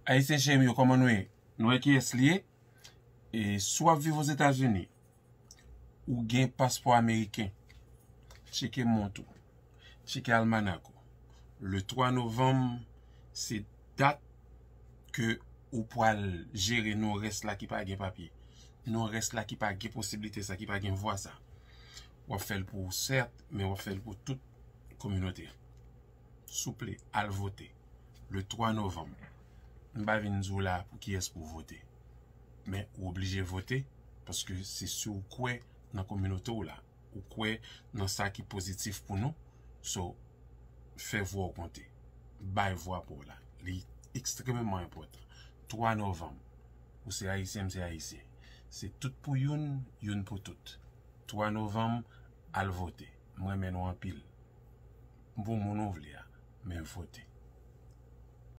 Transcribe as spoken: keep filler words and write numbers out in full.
Ayisyen cheri m yo, kòman nou ye? Nou wè kiyès li ye? E si w ap viv Ozetazini, ou gen paspò ameriken, tcheke mont ou, tcheke almanak ou. Le twa novanm, se dat ke ou pral jere nòdès la ki pa gen papye, nòdès la ki pa gen posiblite sa, ki pa gen vwa sa. W ap fè l pou ou, sèt, men w ap fè l pou tout kominote a. Souple, al vote. Le twa novanm. M pa vin di w la pou kiyès pou w vote. Men ou oblije vote, paske se si w kwè nan kominote w la. Ou kwè nan sa ki pozitif pou nou. So, fè vwa w konte. Bay vwa pa w la. Li ekstrèmeman enpòtan. Twa novanm. Ou se ayisyen, m se ayisyen. Se tout pou youn, youn pou tout. Twa novanm, al vote. M renmen nou anpil. M pou moun ou vle a, men vote.